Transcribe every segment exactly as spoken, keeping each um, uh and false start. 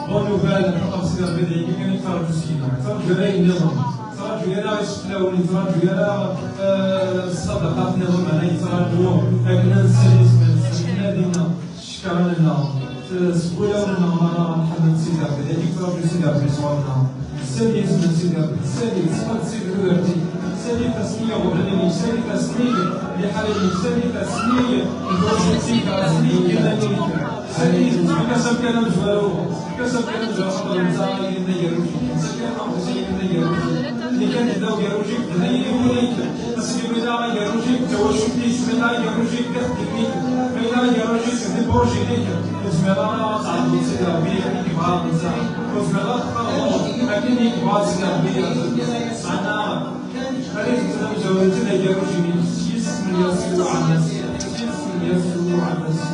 Bonne nouvelle, ṭṭaxer s irebbi d ayen kan i yettṛaǧu seg-neɣ. Yettṛaǧu ara ayen nniḍen. Yettṛaǧu ara iseflawen, yettṛaǧu ara, eh, ṣṣadaqat nniḍen, meɛna yettṛaǧu akken ad nsel isem-nsen, akken ad inna ccekṛ-nneɣ, s wulawen-nneɣ merra ad nḥemmed Sidi Ṛebbi. D ayen i yettṛaǧu Sidi Ṛebbi sɣur-neɣ. Nsel isem n Sidi Ṛebbi, nsel, sqedc tudert-ik, nsel ifassen-ik iɣeblan-nni, nsel ifassen-ik liḥala-nni, nsel ifassen-ik n twasit-ik, ifassen-ik n yiman-ik. Sali, efk-as amkan amezwaru, efk-as amkan amezwaru, xaṭer netta ay d agerruj-ik, netta kan aqbes ay d agerruj-ik. Nekk kan d agerruj-ik, d ayen i wulin. A Sidi, ma yella agerruj-ik d tawacult-ik, ma yella agerruj-ik d ixeddim-ik, ma yella agerruj-ik d lpurji-ik, ur tezmireḍ ara ad tɛedleḍ Sidi Ṛebbi akken i yebɣa netta. Ur tezmireḍ ara ad tqerrbeḍ akken i yebɣa Sidi Ṛebbi. Meɛna, ad yettemzawren d agerruj-nni s yisem n Yasuɛ Amasi, s yisem n Yasuɛ Amasi.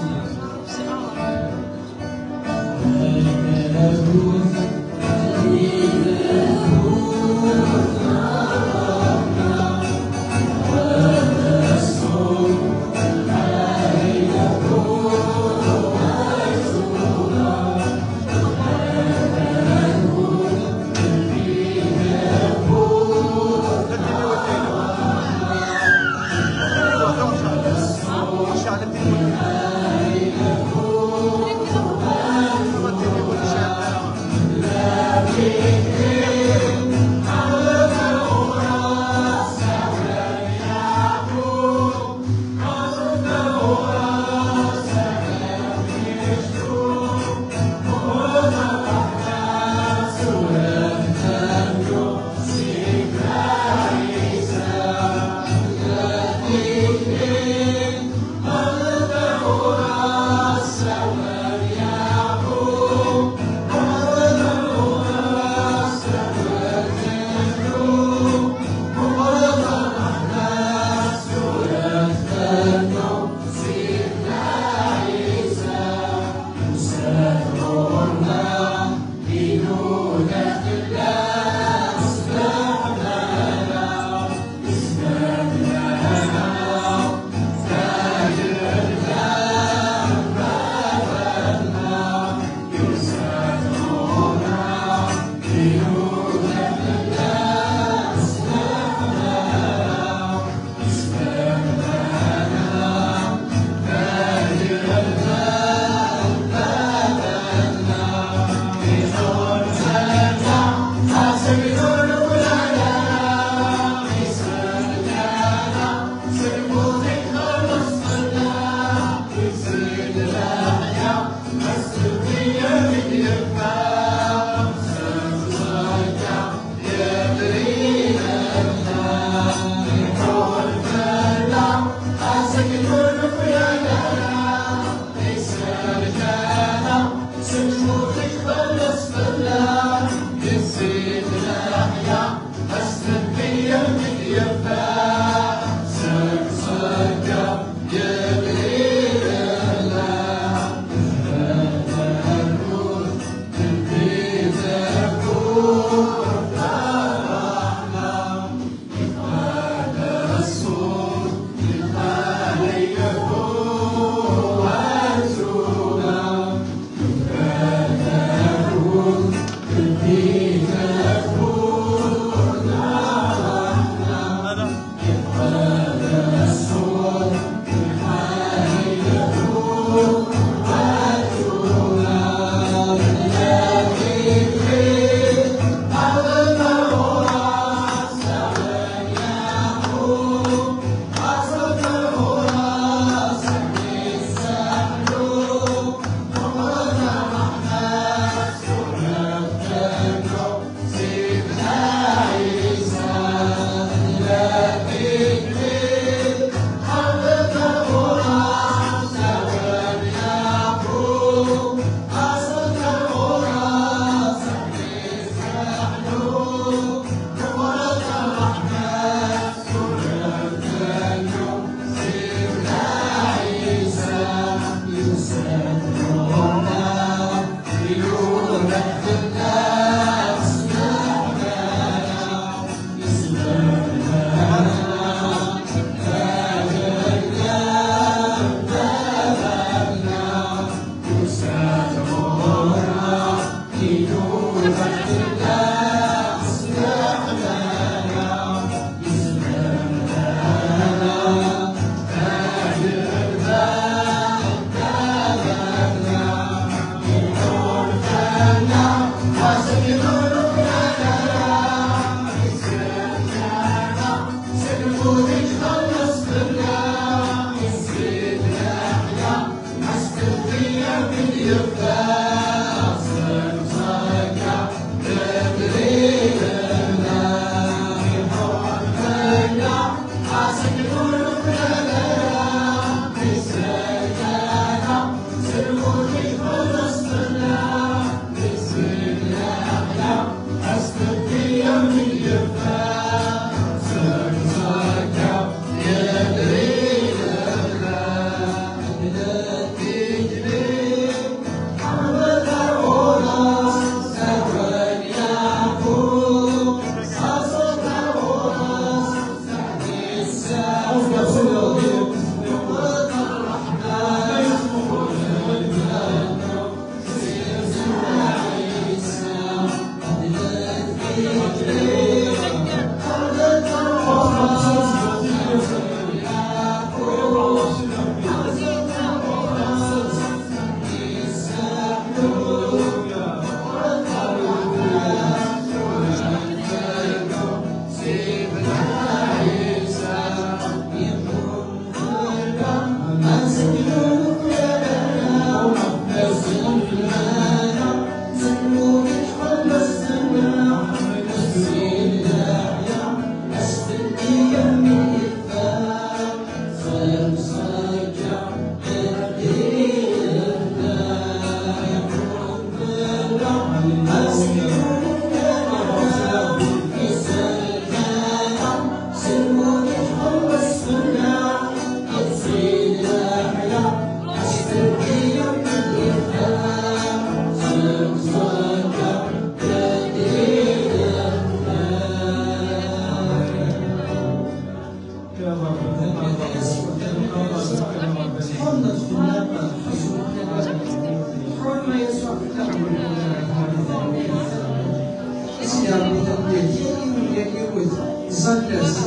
Tanemmirt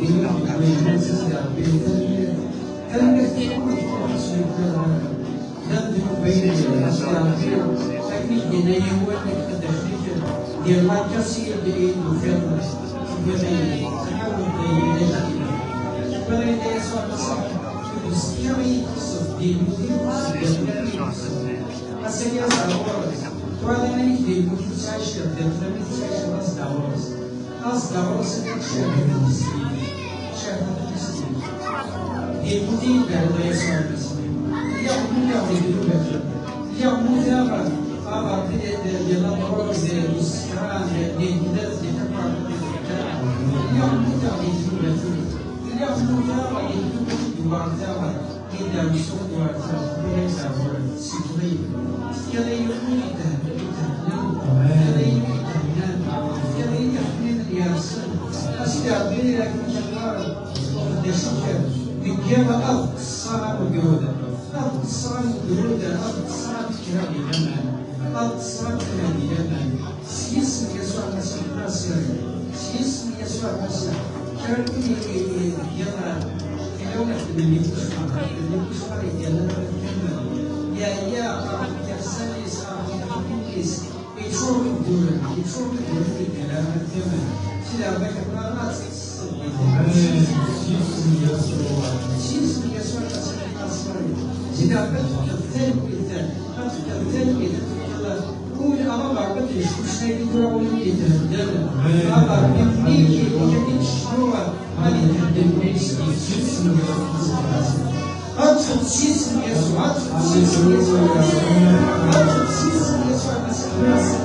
i Rebbi, tanemmirt i Rebbi, tanemmirt i Rebbi, akken i d-yenna yiwen, akken ad d-aknik, di lmakasi i d-tufiḍ, tufiḍ-iyi, tɛawneḍ-iyi, d ajdid. Tufiḍ-iyi, d Yasuɛ Lmasiḥ, who security of the universe. Ass-agi ad ɣur-s. Tura d ayen i d-yemmut i tettɛiceḍ, d ayen i tettɛiceḍ ad ɣur-s. Aẓ-d ɣur-s ad icehhed tismin. Icehhed tismin. Yemmut-iyi-d Rebbi Yasuɛ Lmasiḥ. Lliɣ mmuteɣ di ddnubat-iw. Lliɣ mmuteɣ ɣer di, di, di la drogue, di, di ssekran, di, di, di, di takurt, di lfeṭṭa. Lliɣ mmuteɣ di ddnubat-iw. Lliɣ mmuteɣ di ddnubat-iw. Yedda Yasuɛ ɣer tefriqt ɣer sifri. Tefkiḍ-iyi ul ithehnan, ithehnan. Tefkiḍ-iyi ul ithehnan. Tefkiḍ-iyi ixemmimen yersen. A Sidi Ṛebbi, akken i k-qqareɣ, uqeddac-ik, deg yiḍ ad ṭṭseɣ am ugrud. Ad ṭṭseɣ am ugrud, ad ṭṭseɣ ad fkiɣ di laman. Ad ṭṭseɣ ad fkiɣ di laman. S yisem n Yasuɛ Lmasiḥ, Nasiri. S yisem n Yasuɛ Lmasiḥ. Kra n win i, i, i, yeɣran, kra n win ixeddmen di Pucfar, ixeddmen di Pucfar, yeǧǧa laman kamel. Yeɛya, ɣef iɣsan-is, ɣef ixemmimen-is, yeččur d iduren, yeččur d iduren, yeǧǧa laman kamel. Sidi Ṛebbi, yeqqar, ad teṭṭseḍ di laman. Amin. S yisem n Yasuɛ. S yisem n Yasuɛ Lmasiḥ, Nasiri. Sidi Ṛebbi, ad tefkeḍ talwit, ad tefkeḍ talwit, ad tefkeḍ Ul, a Ṛebbi, ad yeccucay di tura ul-nni ithedden. A Ṛebbi, nnig-k ad yettecnu, ad ithedden wis. Ad tfeḍ s yisem n Yasuɛ, ad tfeḍ s yisem n Yasuɛ, ad tfeḍ s yisem n Yasuɛ Lmasiḥ.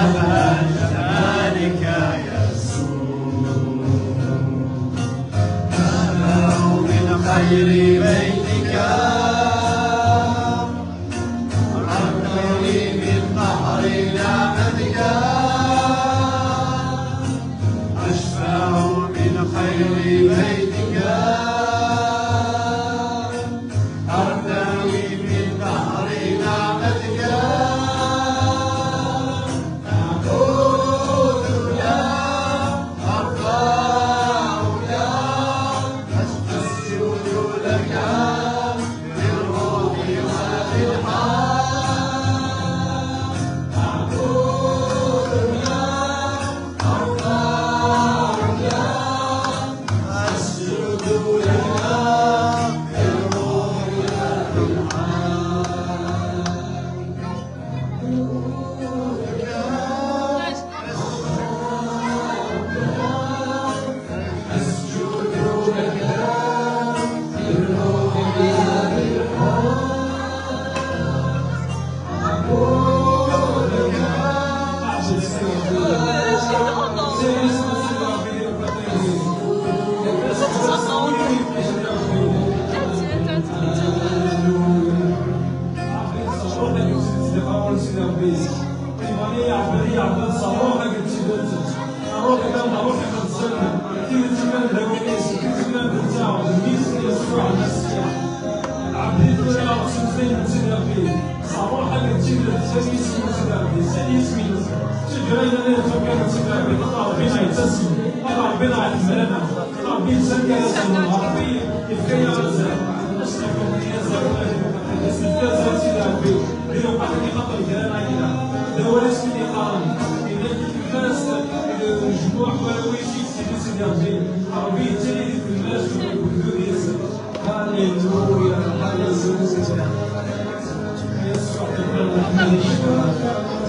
أبا جمالك يا يسوع، أبا من خير بيتك، أرتوي من نهر نعمتك، أشبع من خير بيتك، أرتوي من نهر نعمتك. هللويا، هللويا. يا يسوع، تقبل الرحمة ليك.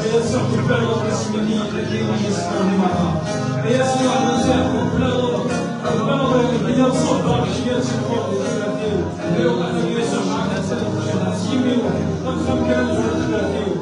يا يسوع، تقبل الرسم ليك، لكن يسوع مرة. يا يسوع، نزيد تقبل الرحمة. تقبل الرحمة. إذا تصدق، شيء تقول، لكن لا يوقع لك يسوع معك، أنت تقبل الرحمة. تقبل كلام الرحمة.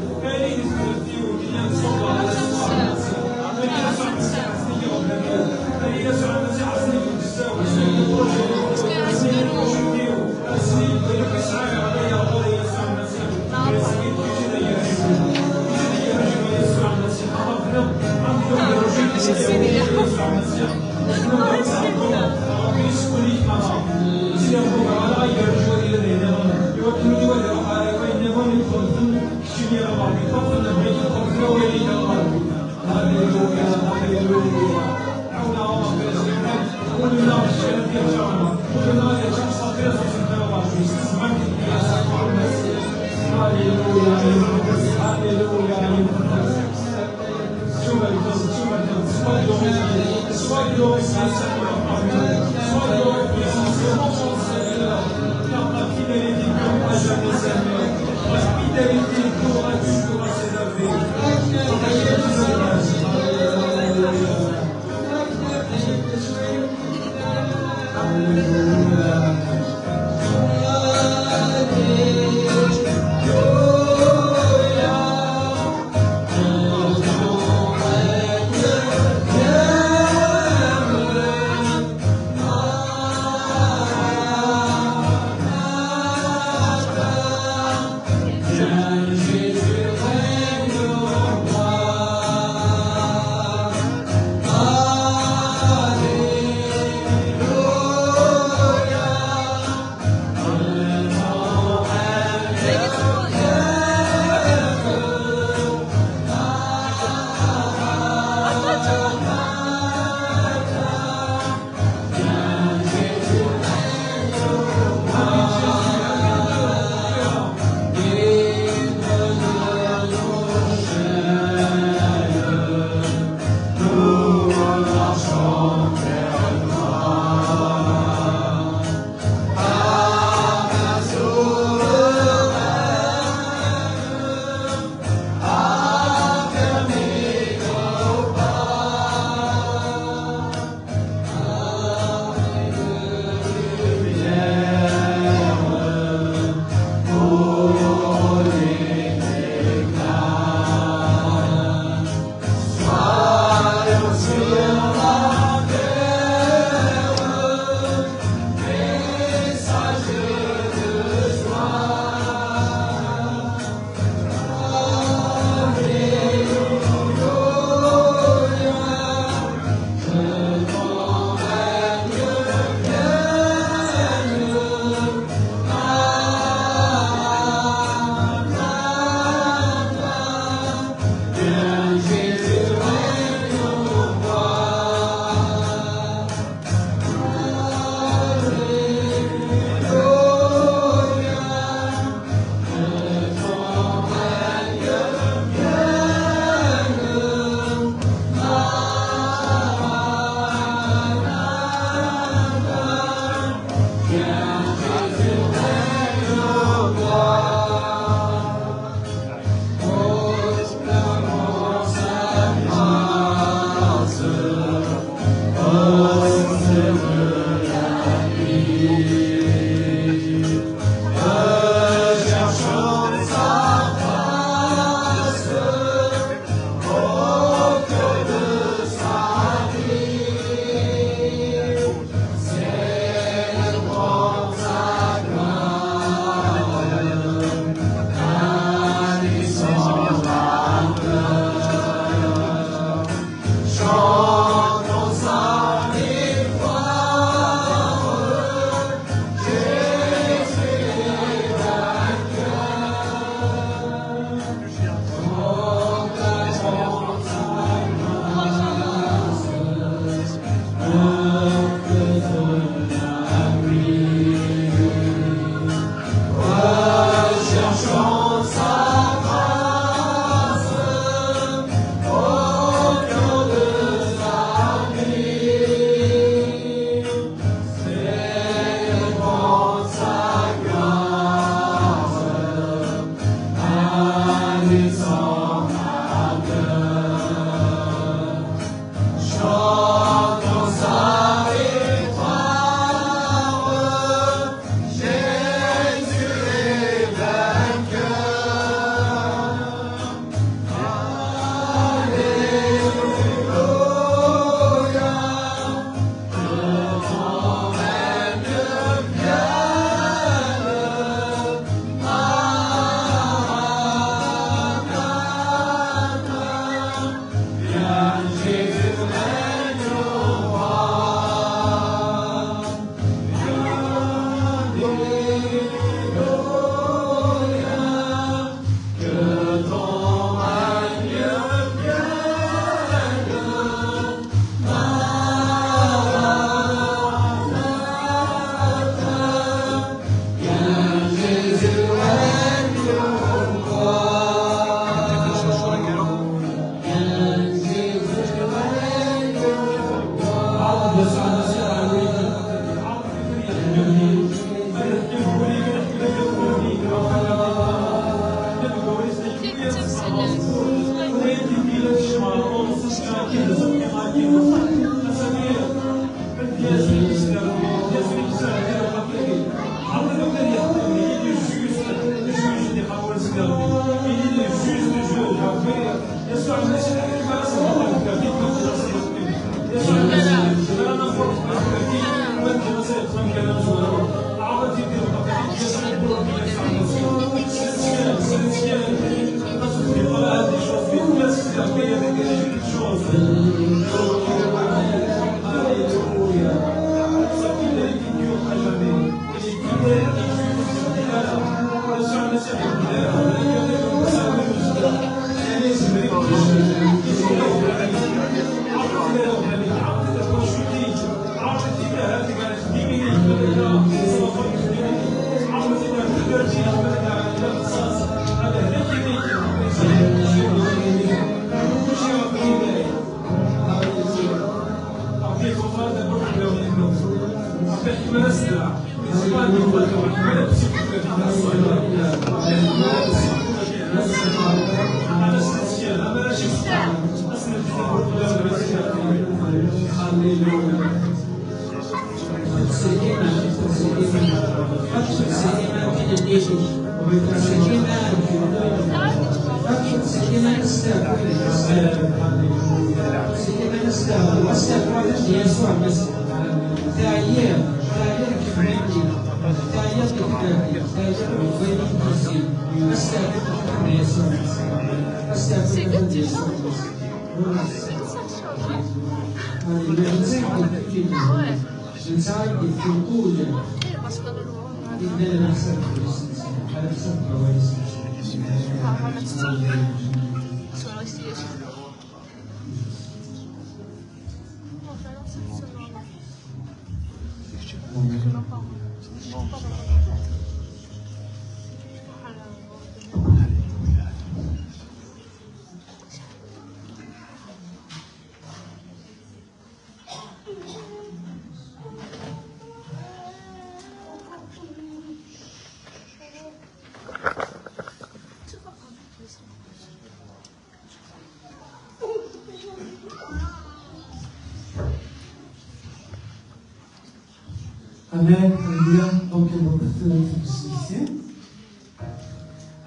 Amen, alléluia. Donc, on va faire une petite.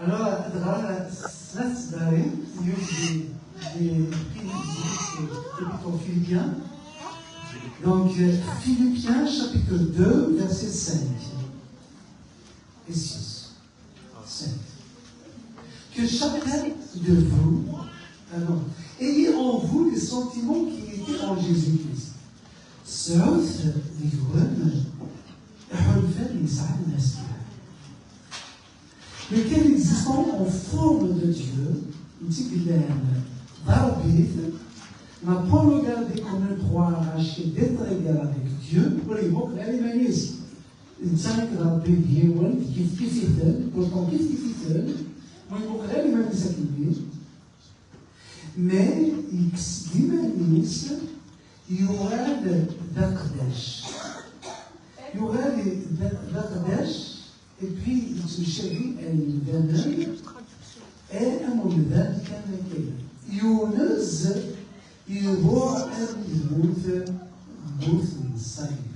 Alors, dɣa, snat tseddarin, yiwet di, di, di, di Philippiens. Donc, euh, Philippiens chapitre deux, verset cinq et six. Cinq. Que chacun de vous, alors, ayez en vous les sentiments qui étaient en Jésus-Christ. Sɛut deg-wen iḥulfan yesɛan Lmasiḥ. Lequel existant en forme de Dieu, n tt-id-yellan d Ṛebbi, n'a point regardé comme une proie arrachée d'être égal avec Dieu, ur imuqel ara iman-is. Netta akked Ṛebbi d yiwen, kifkif-iten, pourtant kifkif-iten, ur imuqel ara iman-is akkenni. Mais yekkes-d iman-is, yuɣal d aqeddac. Yuɣal d, d aqeddac, et puis yettemcabi ar yimdanen, eh, am umdan kan akka. Yunez, iḍuɛ armi d lmut, lmut n ṣṣalib.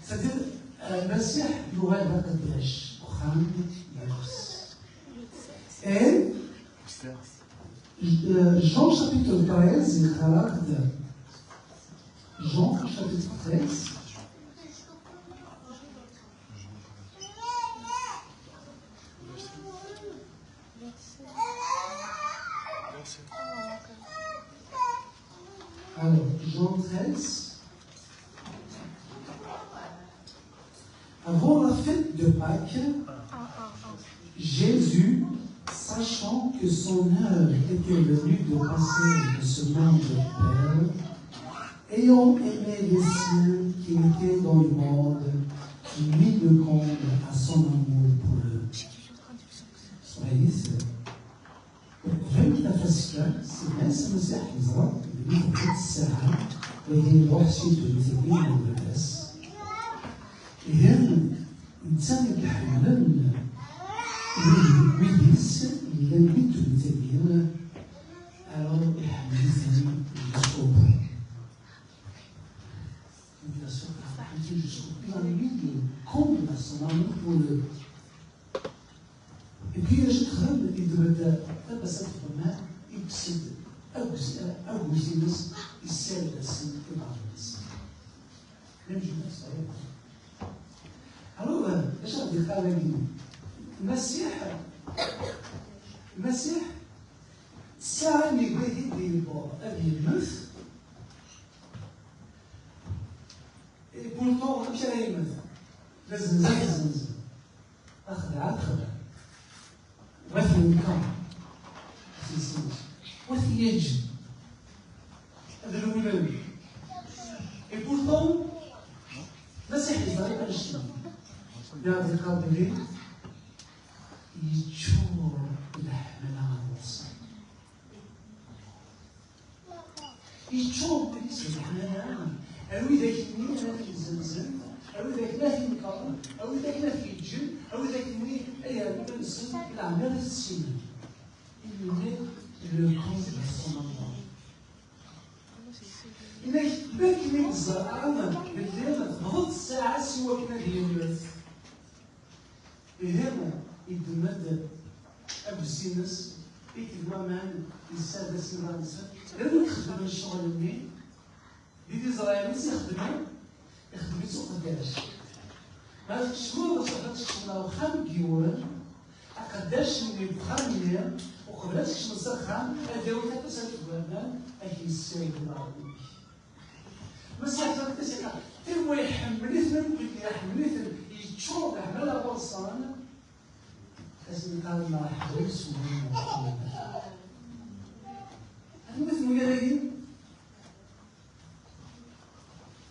C'est-à-dire, euh, Lmasiḥ yuɣal d aqeddac, uxxam yeɛfes. Et, euh, Jean chapitre treize, yeqqar-aɣ-d, Jean chapitre treize. Alors, Jean treize. Avant la fête de Pâques, Jésus, sachant que son heure était venue de passer de ce monde au Père, ayant aimé les siens qui étaient dans le monde, mit le comble à son amour pour eux. Ṣṣbeḥ-is, Bɣiɣ tafaska, s Mass Masiḥ yeẓra, d nutenti ssaɛa, wagi iruḥ si ddunit-agi n baba-s. Ihi, netta i iḥemmlen wid, wid-is yellan di ddunit-agi, alors iḥemmel-iten. Sed agus-, agut-ines, issared-asen iḍarren-nsen. Llan jumla ṣṣeḥiḥa. Alors, d acu ɣ-d-yeqqar dagi? Masiḥ, Masiḥ, ssaɛa nnig wid i d-yewweḍ ad yemmet, et pourtant, amek ara yemmet? D azenza, d azenza. Axdeɛ, axdeɛ. Wa t-yenkeṛ. Wa t-yeǧǧ. Ad rewlen. Et pourtant, Masiḥ yeẓra annect-nni. Yeɛḍi qabili, yeččur d leḥmala ɣer Ṛṛuṣan. Yeččur wul-is d leḥmala, a widak-nni ara t-izzenzen, a widak-nni ara t-inekṛen, a widak-nni ara t-yeǧǧen, a widak-nni ay yerran iman-nsen leɛmer ad t-ssinen. Il met le camp de son enfant. Inak, bakken i yeẓra belli tewweḍ ssaɛa-s i wakken ad yemmet. Ihi, yeddem-d agusin-ines, iked waman, yessared-asen iḍarren-nsen. D anwa i ixeddmen ccɣel-nni? Di tezrayin-is ixeddmen, ixeddem-itt uqeddac. Ma tkecmeḍ, ad tṛuḥeḍ ad tkecmeḍ ɣer uxxam n yiwen, aqeddac-nni n uxxam-nni, uqbel ad tkecmeḍ s axxam, ad d-yawi tiṭ-is ad teg waman, ad k-yessared iḍarren-ik. Masiḥ, tafat-is, timi iḥemmel-iten am wigi, iḥemmel-iten, yeččur d leḥmala ɣur-sen. Ad sen-yeqqar: "Merḥba, isem-im." Anwa-ten wigad-agi?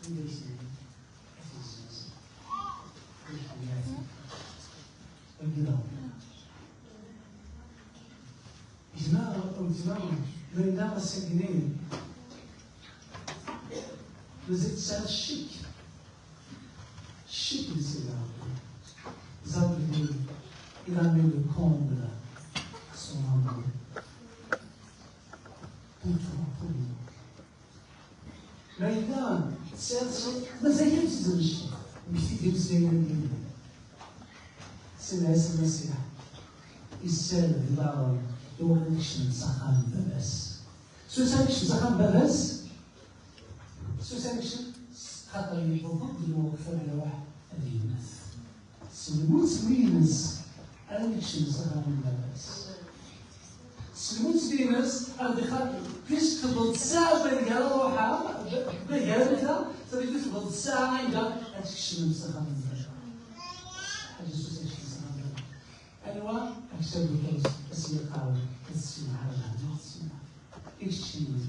Anda i sɛan? At Yezzazen. Wigi d Ṛebbi. Gma, weltma, ma yella ass-agi-nni, mazal tesɛiḍ ccek? Ccek di Sidi Ṛebbi. Ẓer belli il a mis le comble sur un mur. Pour toi, pour moi. Ma yella tesɛiḍ ccek, mazal kan tzemc. Mmekti-d imeslayen-agi. Sidi Ɛisa Lmasiḥ yessared iḍarren i wakken ad kecmen s axxam n baba-s. S wacu ara kecmen s axxam n baba-s? S wacu ara kecmen? Xaṭer yewweḍ-d lweqt ad iruḥ ad yemmet. S lmut ines ara nekcem s axxam n baba-s. S lmut ines, ad ixaṭi, puisque tewweḍ ssaɛa ma gar ruḥeɣ, ma gar netta, ça veut dire tewweḍ ssaɛa anda ad tkecmem s axxam n baba. Ḥaǧa s usa kecmem s axxam n baba. Anwa? Akessar Buṭrus, as-yeqqar, ad tessin ɛala lehna, ad tessin. I keččini?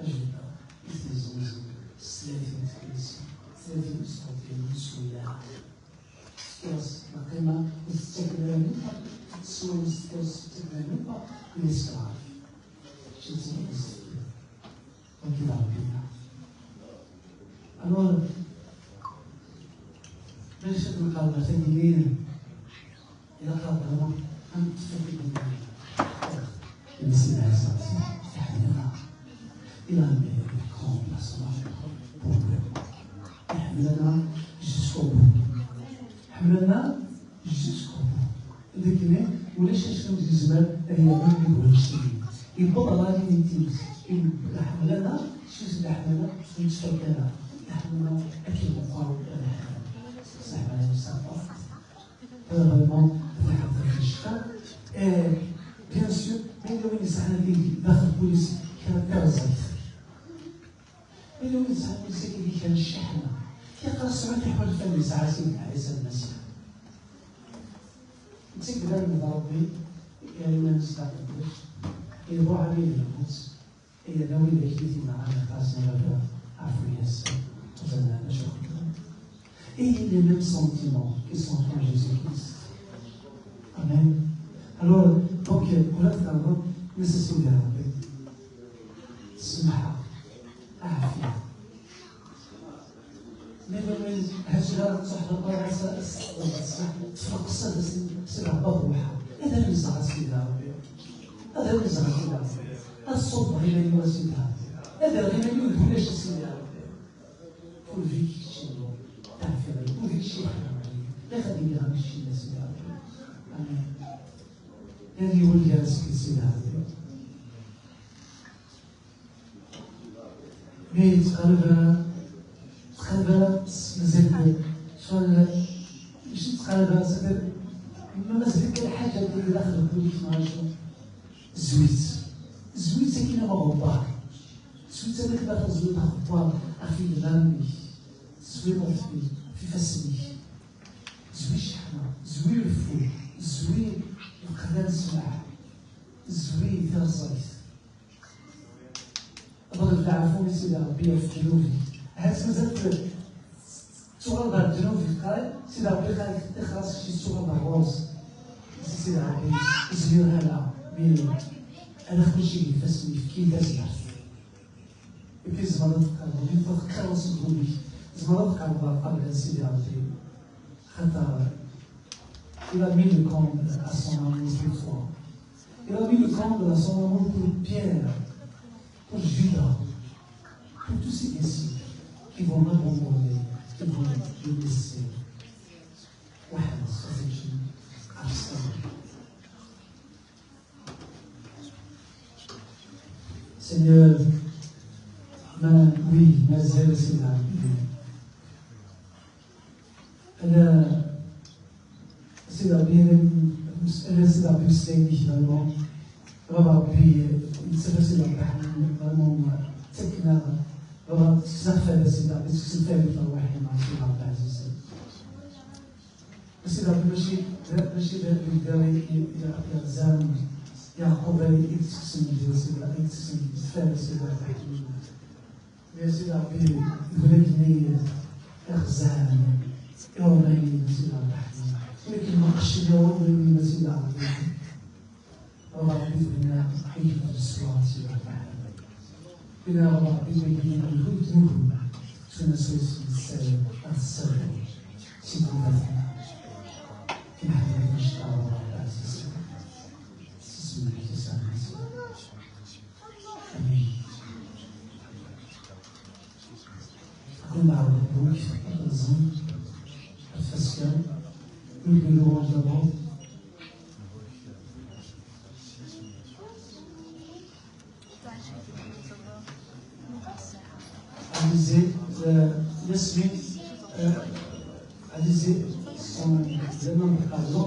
Ajebda i t-yeẓẓuẓen s tlatin tkelsi, tlatin usqeḍ kan ur neswi ara. Tefkiḍ-as lqima ur tettaken ara netta, teswiḍ-as tefkiḍ-as ur tettaken ara netta, ur yeskeṛ ara. Kečč d tmeḥbest. Wagi d Ṛebbi-nneɣ. Alors, ma yecfa-d lqerba tagini, ilaq ad ɣreɣ am tfakit n Sidi Ɛisa. Iḥemmel-aneɣ. Il a un grand remplacement pour nous. Iḥemmel-aneɣ jusqu'au bout. Iḥemmel-aneɣ jusqu'au bout. Degmi ulac acu ur yezmer ad yaɣ deg wannect-nni. Yewweḍ ɣer la limite-ines. Iḥemmel-aneɣ, s leḥmala, ur yettfakka ara. Iḥemmel-aneɣ akken meqqar leḥmala. Leḥmala-ines aṭas. Vraiment, d taḥerfant n ccfer. Eh, bien sûr, ma yella win yesɛan deg daxel wul-is kra n terẓegt, ma yella win yesɛan wul-is akkagi kra n cceḥna, yeqqar sɛut iḥulfan yesɛa Sidna Ɛisa Lmasiḥ. Netta yebda lmed Ṛebbi, yerra iman-is d aqeddac, iruḥ armi d lmut. Aya d awi d akli-t-id-nɣan aṭas n baba, ɛfu-yas, ẓran acu xeddmen. Et il est le même sentiment qui sont en Jésus-Christ. Amen. Alors, donc, ula d tameṭṭut, mi s-isudder Ṛebbi, semḥeɣ, ɛfiɣ. Mi d-nniɣ, ha-tt-a, ad truḥ lqaɛa, tfeqseḍ s, s lɛebba ṛuḥa. Ad am-nẓer a Sidi Ṛebbi. Ad am-nẓer a Sidi Ṛebbi. Ad ṣubbeɣ iman-iw a Sidi Ṛebbi. Ad rreɣ iman-iw d ulac a Sidi Ṛebbi. Ur d-ik keččini, teɛfiḍ-iyi. Ur d-ik keččini, la xedmeɣ keččini a Sidi Ṛebbi. Amen. Ad iwel gar-as d Sidi Ṛebbi. Mi yettqalab ara, yettqalab ara s mazal kan, ccɣel, mačči yettqalab ara, c'est-à-dire, ma mazal kan lḥaǧa di daxel n wul-ik neɣ acu, zwi-tt. Zwi-tt akin am aɣebbar. Zwi-tt am akken ara tezwiḍ aɣebbar ɣef yidmaren-ik. Teswiḍ ɣef, ɣef ifassen-ik. Zwi cceḥna, zwi reffu, zwi lqella n ssmaḥ, zwi taẓayt. Ḍleb leɛfu i Sidi Ṛebbi ɣef ddnub-ik. Ahat mazal t-, tettuɣaleḍ ɣer ddnub-ik, qal, Sidi Ṛebbi ixaḍ-, ixaḍ-ak kečč tettuɣaleḍ ɣer ɣur-s. Sidi Ṛebbi, ur zmireɣ ara, mi ad aɣ-, kullec deg ifassen-ik, efk-iyi-d tazmert. Et puis tzemreḍ ad tqerrbeḍ, mi txelleṣ ddnub-ik, tzemreḍ ad tqerrbeḍ ɣer ṭṭabla n Sidi Ṛebbi. Xaṭer, il a mis le comble à son amour pour toi. Il a mis le comble à son amour pour Pierre, pour Judas, pour tous ces disciples qui vont l'abandonner, qui vont le laisser. واحد الصديق عرس. Seigneur, ma, oui, mazal a Sidi Ṛebbi. Ala a Sidi Ṛebbi, ala a Sidi Ṛebbi, meslayen-ik, vraiment. Baba Ṛebbi, yettaf a Sidi Ṛebbi ḥnin, vraiment, ttaken-aɣ, Baba, tekkes-aɣ fad a Sidi Ṛebbi, tekkes-aɣ fad ṛṛwaḥ-nneɣ a Sidi Ṛebbi ɛzizen. A Sidi Ṛebbi, mačči, mačči d, d, d, d, yeɣzan Yeɛqub ay, i d-tekksen deg-s, ay d-tekksen deg-s fell-as, ay d-iḥemmel. Mais a Sidi Ṛebbi, d win akken i iɣzan iṛumayen, a Sidi Ṛebbi, win akken meqqcen iṛumayen, a Sidi Ṛebbi. Ṛebbi, d win i yebɣan leṣwar, a Sidi Ṛebbi. Win ara Ṛebbi wagi yelhan d win ttnuhun, ttun aswayes yessal ad tessawel si ddunit. Kien ḥemmel icekkeṛ Ṛebbi ɛziz. S isem-ik, a Sidi Ɛisa. Amin. Ad nɛawed newwet, ad nẓem, ad tfaskam, une de louange d'abord. Alizé, euh, Yasmine, euh, Alizé, son, le nom de Carlo.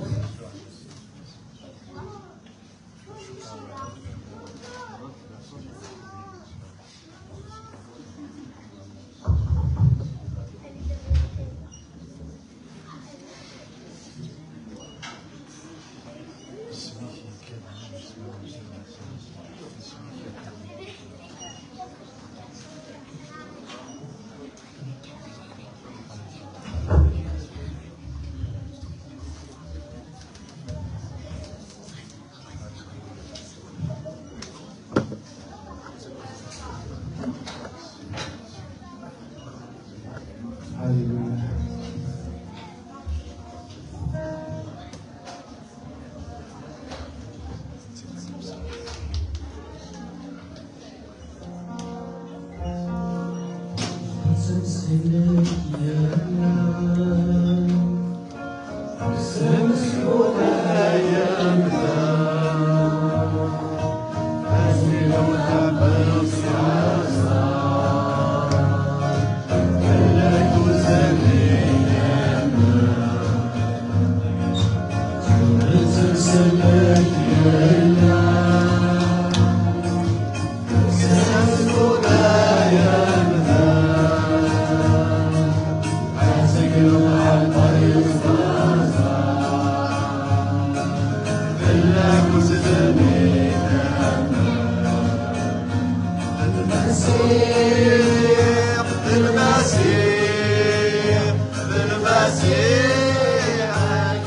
Alléluia. المسيح، المسيح، المسيح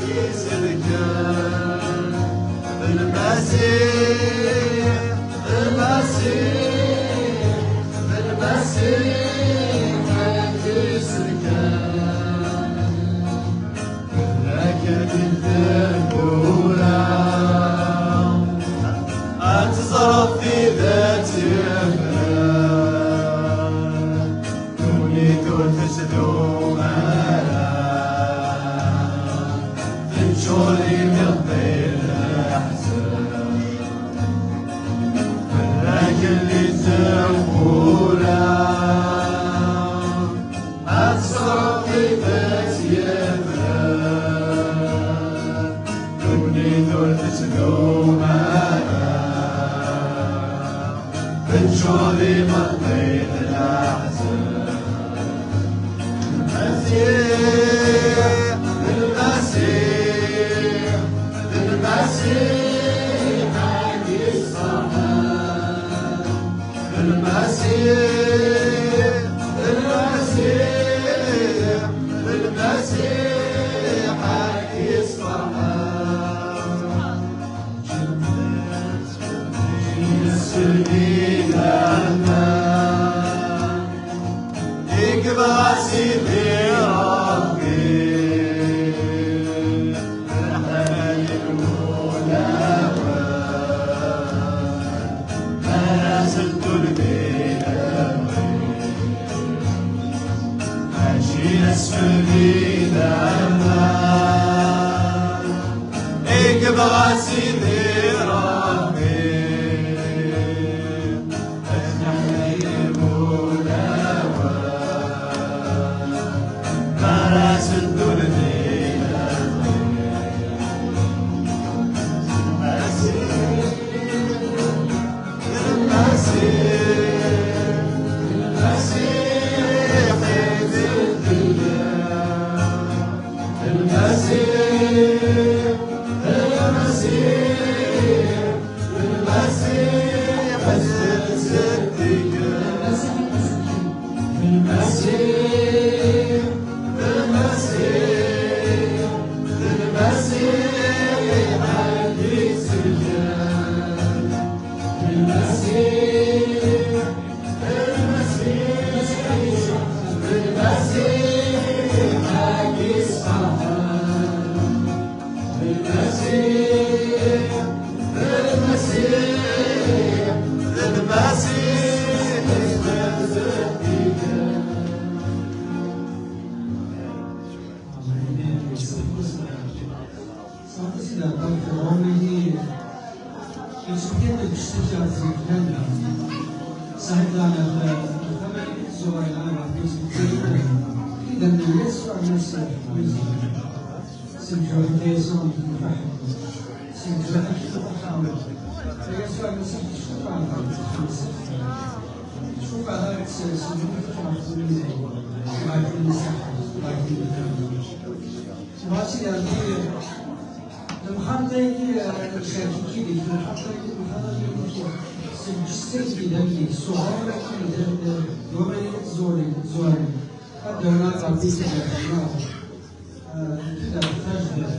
يسلكك. المسيح، المسيح، المسيح يسلكك. لكن الذنب أتزرف في ذاتي. تولي تولتش دومانا، تنشري من طير الحزن. لكن اللي تقوله Teččur imeṭṭi d leḥzen. Lmasiḥ, Lmasiḥ, Lmasiḥ ad yesferḥen. Lmasiḥ, Lmasiḥ, Lmasiḥ ad yesferḥen. Yesselmi-d aman, ikbeḍ-as Sidi Ṛebbi, lḥal n wulawen, ma s ddunit. Mačči d asfel i d aman, i yebɣa Sidi Ṛebbi. Ad neḥli wulawen, ara s ddunit. Saḥit daɣen, eh, eh, tẓuray n Ṛebbi, idammen n Yasuɛ Lmasiḥ, seg lǧuḥ n Yasuɛ Lmasiḥ, seg lǧuḥ n Yasuɛ Lmasiḥ, tcubaḍ ɣef tmurt, ɣef tmurt, ɣef tmurt. Ɣas ihi, lemxalṭa-agi, eh, tcerkik-agi, lemxalṭa-agi, lemxalṭa-agi, seg lǧessa-agi d allen-ik, s uɣrum-agi d allen-ik, d waman-agi tẓuri, tẓuri. Ad d-awiɣ Ṛebbi tudert-nneɣ, eh, tudert tajdidt,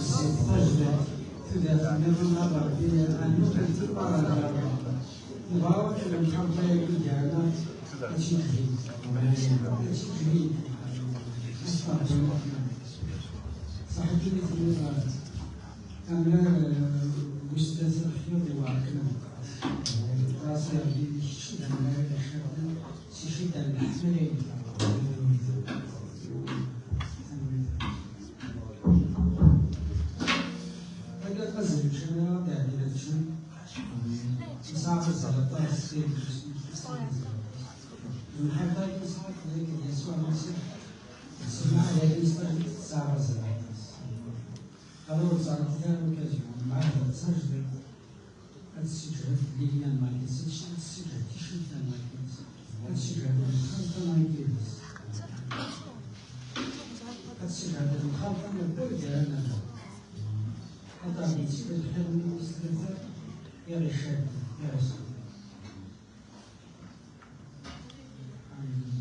zzit tajdidt, tudert nniḍen, a Ṛebbi, ad nukel di merra d merra. Nebɣa akk lemxalṭa-agi gar-aneɣ ad tt-id-tbin. Ad tt-id-tbin. Saḥit imi tenniḍ, amrar, eh, wis tlata lxir iweɛṛ kan ameqqran. Ɣas a Ṛebbi, kečč d amrar ixirnen si cidda n leḥmala-inek. Tanemmirt. Anda mazal ččan ara d-ɛeddi ad ččan. Nesɛa azal aṭas, lemḥibba-agi nesɛa-tt d akken Yasuɛ Lmasiḥ, semma ɛlayya-s tesɛa azal aṭas. Ɣer ur ẓrant ara l'occasion, mbeɛd ad tajdiḍ, ad tessiǧhed lilya n Markis, ad tessiǧhed ticcelt n Markis, ad tessiǧhed lemxalṭa n Markis. Ad tessiǧhed lemxalṭa n wawal gar-aneɣ. Ad aɣ-d-yettili lxir-nni wis tlata, i ɣ-icadden, i ɣ-iṣebbren. Amin.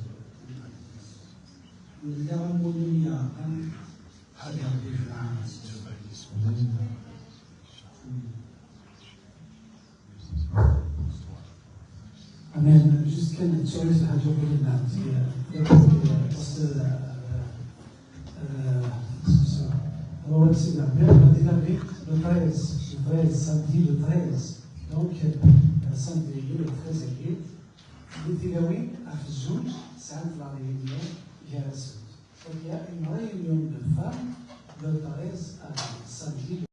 Nella am win umi iɛerqen, ad aɣ-d-ijmeɛ. Amin. Amin. Juste kan ad ttawis lḥaǧa n win n ɛemti, euh, euh, parce que, euh, euh, so, so, Robert Singer, bien, on a dit la nuit, le treize, le treize, samedi le treize. Donc, euh, samedi le treize avril, di tilawin ɣef zzuǧ sɛant la réunion gar-asent. Donc, il y a une réunion de